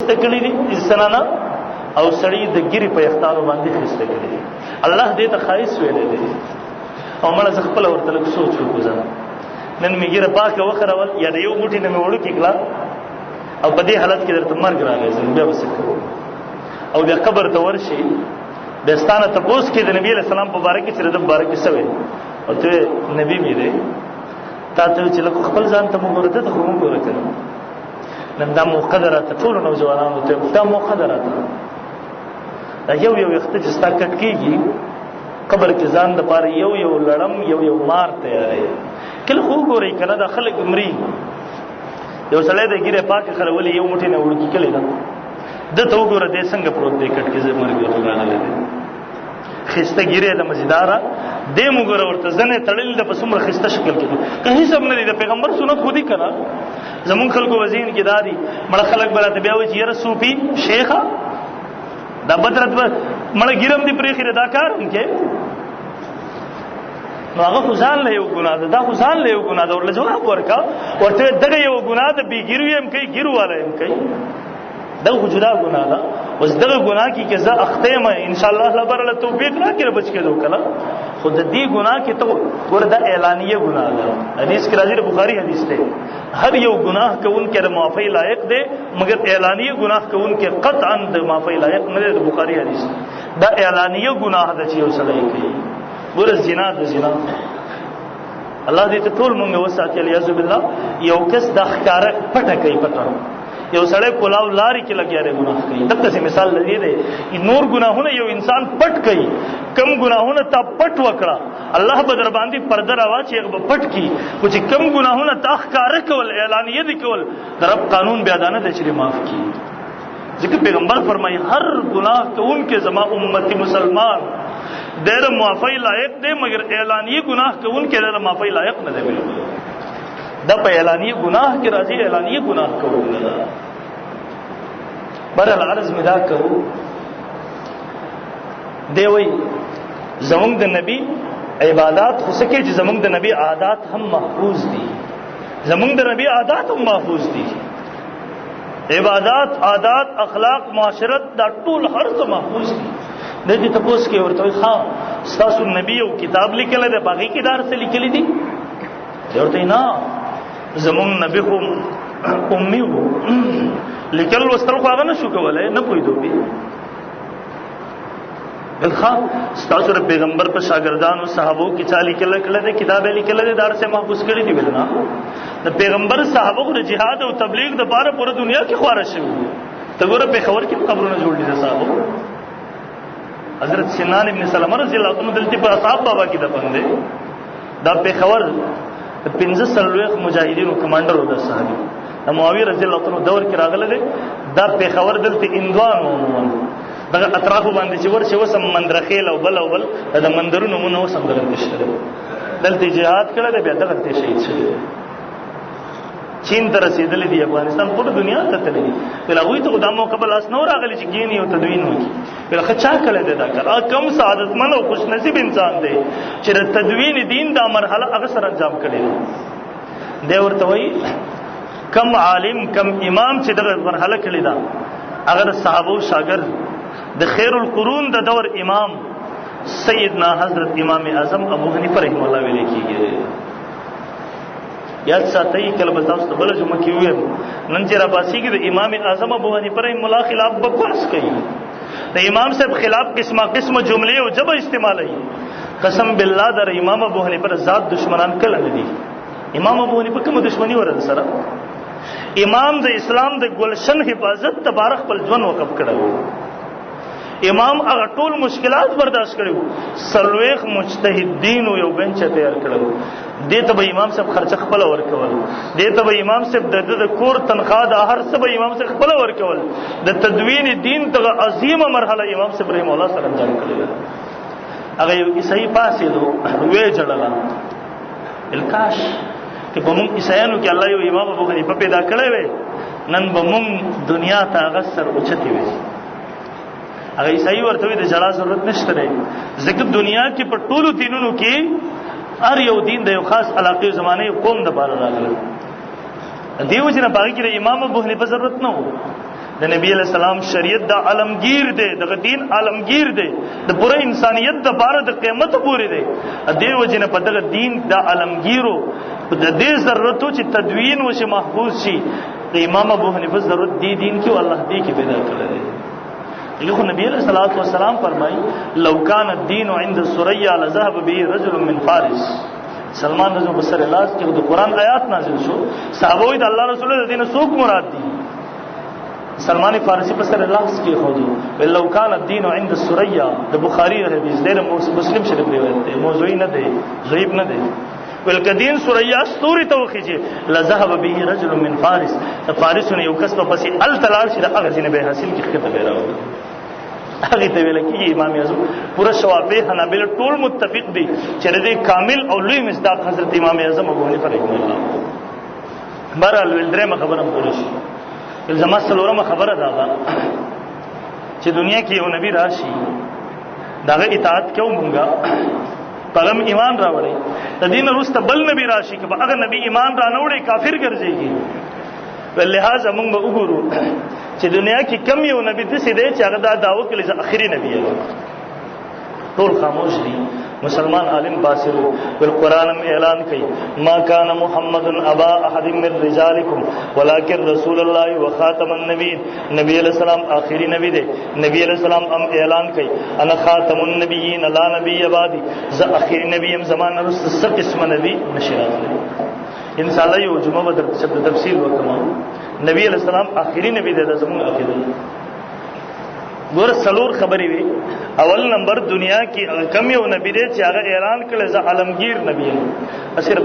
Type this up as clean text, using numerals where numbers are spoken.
خسته کړی دي زنانه او سړی د ګری په اختارو باندې خسته کړی دي. الله دې ته خایس ویلې دي. او مړه زه خپل ورته لږ سوچ وکړم. نن مې ګیره پاکه وخرول یا د یو موټي نه مې وړوکې کړه او په دې حالت کې درته مرګ راغی، زه بیا به څه کوم؟ او بیا قبر ته ورشي، بیا ستا نه تپوس کې د نبي علیه السلام په باره کې چې د ده باره کې څه ویل، او ته نبي مې دی، تا ته چې لکه خپل ځان ته مو ګوره، ته خو مو ګوره که نه. نن دا موقع ده راته ټولو نوجوانانو ته، دا موقع ده راته، دا یو یو وخت چې ستا کټ کېږي قبر کې ځان د پاره یو یو لړم یو یو مار تیارې. کله خو ګورئ که نه، دا خلک مري. یو سړی د ږیرې پاکه خرولې یو موټی نه وړوکې کړې ده، ده ته وګوره دی څنګه پروت دی کټ کې، زه مرګ ورته راغلی دی. خسته ږیره ده مزیداره، دی مو ګوره ورته زنې تړلې ده په څومره خسته شکل کې، که هېڅ هم نه دی. د پیغمبر سنت خو دي که نه؟ زمونږ خلکو وزین کې دا دي، مړه خلک به راته بیا وایي چې یاره صوفي شیخه دا بدرت به مړه ګیرم دي پرېښې ده، دا کار هم کوي. نو هغه خو ځان له یو ګناه ده، دا خو ځان له یو ګناه ده. ورله جواب ورکړه، ورته دغه یو ګناه ده، بې ګیرو یې هم کوي، ګیرو والا یې هم کوي، دغه خو جدا ګناه ده. اوس دغه ګناه کې که زه اخته یم، انشاءالله الله به راله توفیق راکړي بچ کېدو که نه. خو د دې ګناه کې ته ګوره، دا اعلانیه ګناه ده. حدیث کې راځي، د بخاري حدیث دی، هر یو ګناه کوونکی د معافۍ لایق دی، مګر اعلانیه ګناه کوونکی قطعا د معافۍ لایق نه دی. د بخاري حدیث دا اعلانیه ګناه ده چې یو سړی کوي. ګوره زنا د زنا، الله دې ته ټول مونږ وساتي، الیاذ بالله. یو کس د ښکاره پټه کوي، پټه یو سړی کولاو لارې کې لګیا دی ګناه کوي. دغسې مثال لري دی، نور ګناهونه یو انسان پټ کوي، کم ګناهونه تا پټ وکړه الله به در باندې پرده راواچوي، هغه به پټ کړي. خو چې کم ګناهونه تا ښکاره کول، اعلانیه دي کول، د رب قانون بیا دا نه دی چې دې معاف کړي. ځکه پیغمبر فرمایي هر ګناه کوونکی زما امتي مسلمان دی د معافۍ لایق دی، مګر اعلانیه ګناه کوونکی دی د معافۍ لایق نه دی. بالکل دا په اعلانیه ګناه کې راځي، اعلانیه ګناه کوونکی ده. بهرحال عرض مې دا کوو، دی وایي زمونږ د نبی عبادات خو څه کې چې زمونږ د نبی عادات هم محفوظ دي، زمونږ د نبی عادات هم محفوظ دي. عبادات، عادات، اخلاق، معاشرت، دا ټول هر څه محفوظ دي. د دې تپوس کې ورته وایي ښه ستاسو نبی یو کتاب لیکلی دی، په هغې کې دا هر څه لیکلي دي؟ دی ورته وایي نه، زمونږ نبی خو امي و، لیکل لوستل خو هغه نه شو کولی، نه پوهېدو پرې. بل ښه ستاسو د پیغمبر په شاګردانو صحابو کې چا لیکل کړی دی، کتاب یې لیکلی دی، دا هر څه محفوظ کړي دي؟ ویل نه، د پیغمبر صحابه خو د جهاد او تبلیغ دپاره پوره دنیا کې خواره شوي وو. ته ګوره پېښور کې قبرونه جوړ دي د صحابو. حضرت سنان ابن سلمه رضی الله عنه دلته په اصحاب بابا کې دفن دی. دا پېښور د 45 مجاهدینو کمانډر و د صحابي د معاویه رضی الله عنه دور کې راغلی دی. دا پېښور دلته هندوانو عموماً دغه اطرافو باندې چې ورشي اوس هم مندرخېل او بل او بل د مندرونو نومونه اوس هم دغلته شته. دلته جهاد کړی دی، بیا دغلته شهید شوی دی. چین ته رسېدلی دی، افغانستان ټوله دنیا ته تللی دی. ویل هغوی ته خو دا موقع به لاس نه راغلی چې کښېني او تدوین وکړي. ویل ښه چا کړی دی دا کار؟ هغه کم سعادتمند او خوش نصیب انسان دی چې د تدوین دین دا مرحله هغه سره انجام کړې ده. دی ورته وایي کم عالم کم امام چې دغه مرحله کړې ده، هغه د صحابو شاګرد، د خیر القرون د دور امام سیدنا حضرت امام اعظم ابو حنیفه رحمه الله ویل کېږي. یاد ساتئ، کله به تاسو ته بله جمعه کې ووایم، نن چې راپاڅېږي د امام اعظم ابو حنیفه رحمه الله خلاف بکواس کوي، د امام صاحب خلاف قسمه قسمه جملې او ژبه استعمالوي. قسم بالله در امام ابو حنیفه ذات دشمنان کله نه دي. امام ابو حنیفه کومه دشمني ورته سره؟ امام د اسلام د ګلشن حفاظت ته بار خپل ژوند وقف کړی وو. امام هغه ټول مشکلات برداشت کړي وو. 40 مجتهدین یو بنچ تیار کړو. دې ته به امام صاحب خرچه خپل ورکول، دې ته به امام صاحب د د کور تنخواه د هر څه به امام صاحب خپل ورکول. د تدوین دین ته عظیمه مرحله امام صاحب رحم الله سره انجام کړی. هغه یو عیسائی پاسې دو وې جړله، الکاش چې په مونږ عیسایانو کې الله یو امام ابو حنیفه پیدا کړی وي، نن به مونږ دنیا ته هغه سر اوچتې وي. هغه عیسائی ورته وی د جړا ضرورت نشته دی، ځکه دنیا کې په ټولو دینونو کې هر یو دین د یو خاص علاقې زمانه قوم د پاره راغلی. دیو جن باغی کې د امام ابو حنیفه ضرورت نه وو. د نبی علیہ السلام شریعت دا عالمگیر دی، دغه دین عالمگیر دی، د پوره انسانیت د بار د قیامت پورې دی. دې وجه نه په دغه دین دا عالمگیرو د دې ضرورت چې تدوین وشي، محفوظ شي. د امام ابو حنیفه ضرورت دی دین کې الله دې کې پیدا کړل دی. یو نبی علیہ الصلوۃ والسلام فرمایي لو کان الدین عند الثریا لذهب به رجل من فارس. سلمان رضی الله سره لاس کې د قران آیات نازل شو، صحابه د الله رسول الله دین سوق مراد دي. سلمان فارسی په سر لاس کې خو دي لو کان الدین عند الثریا. د بخاری حدیث دی، مسلم شریف روایت دی، موضوعی نه دی، ضعیف نه دی. ولکدین سوریا ستوري توخیږي لذهب به رجل من فارس. فارس نه یو کس په پسې ال تلال شي، هغه ځینې به حاصل کی خطه به راوړي. هغه ته ویل کیږي امام اعظم. پورا شوافی حنابل ټول متفق دي چې دې کامل او لوی مصداق حضرت امام اعظم ابو حنیفه رحمه الله. بهرحال ول درېمه خبره پوره شي. زما څلورمه خبره دا ده چې دنیا کې یو نبی راشي، دغه اطاعت کوو مونږه، پغم ایمان راوړي. د دین وروسته بل نبی راشي، که هغه نبی ایمان را نه وړي کافر ګرځيږي. ولهذا موږ به وګورو چې دنیا کې کم یو نبی داسې دی چې هغه دا دعوه کړې چې اخري نبی دی. ټول خاموش دي. مسلمان عالم باسرو بالقران اعلان کوي ما کان محمد ابا احد من رجالکم ولکن رسول الله وخاتم النبیین. نبی علیہ السلام آخری نبی دی. نبی علیہ السلام ام اعلان کوي انا خاتم النبیین لا نبی بعدی، ز اخری نبی ام زمان رس څه قسم نبی نشرات. ان شاء الله یو جمعه به تفصیل وکم. نبی علیہ السلام آخری نبی دی، زموږ عقیده. ګور سلور خبرې وي. اول نمبر دنیا کې کم یو نبی دی چې هغه اعلان کړي زه عالمگیر نبی یم، صرف